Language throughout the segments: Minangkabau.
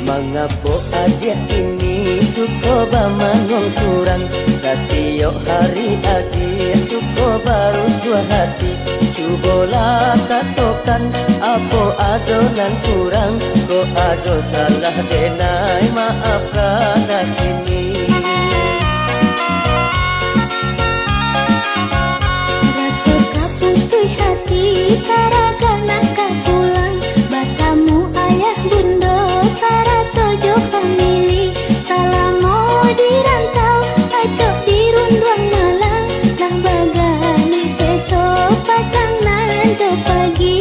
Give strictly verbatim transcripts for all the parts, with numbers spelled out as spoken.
Mangapo adiak kini suko bamanguang surang? Satiok hari adiak suko barusuah hati. Cubolah katokan, apo ado nan kurang? Kok ado salah denai, maafkanlah kini. Raso ka putuih hati, taragak nak ka pulang, batamu ayah bundo sarato jo famili. Salamo di rantau, acok di runduang malang, lah bagalih seso patang nan jo pagi.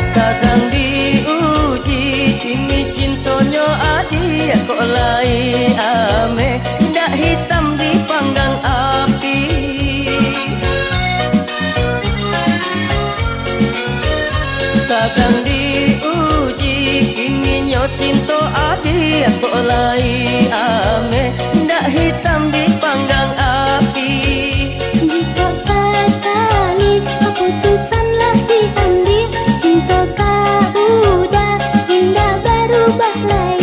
Sadang diuji kini cintonyo adiak, kok lai ameh, indak hitam dipanggang api. Sadang diuji kininyo cinto adiak, kok lai ameh, indak hitam dipanggang api. Jikok sakali kaputusan lah diambiak, cinto ka uda indak barubah lai.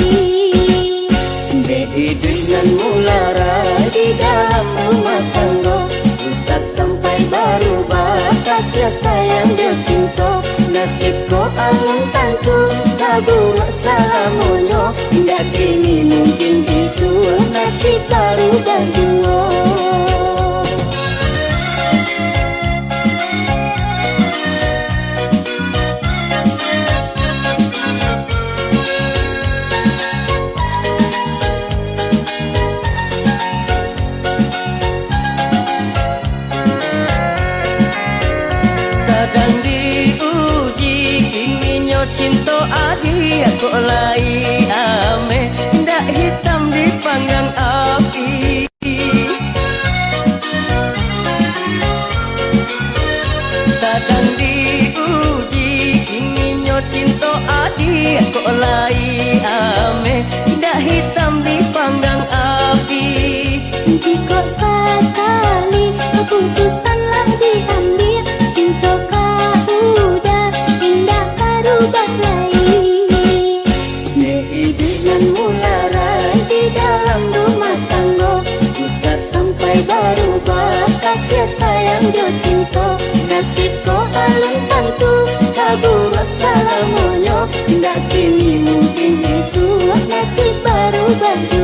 Dek iduik nan mularai di dalam rumah tanggo, usah sampai barubah kasiah sayang jo cinto. Nasib ko alun tantu, ka buruak salamonyo. Indak kini mungkin bisuak, nasib barubah juo. Sadang diuji kininyo cinto adiak, kok lai ameh, indak hitam dipanggang api. Sadang diuji kininyo cinto adiak, kok lai ameh, indak hitam dipanggang api. Jikok sakali kaputusan lah diambiak, cinto ka uda indak barubah lai. Dek iduik nan mularai di dalam rumah tanggo, usah sampai barubah kasiah sayang jo cinto. Nasib ko alun tantu, ka buruak salamonyo. Indak kini mungkin bisuak, nasib barubah.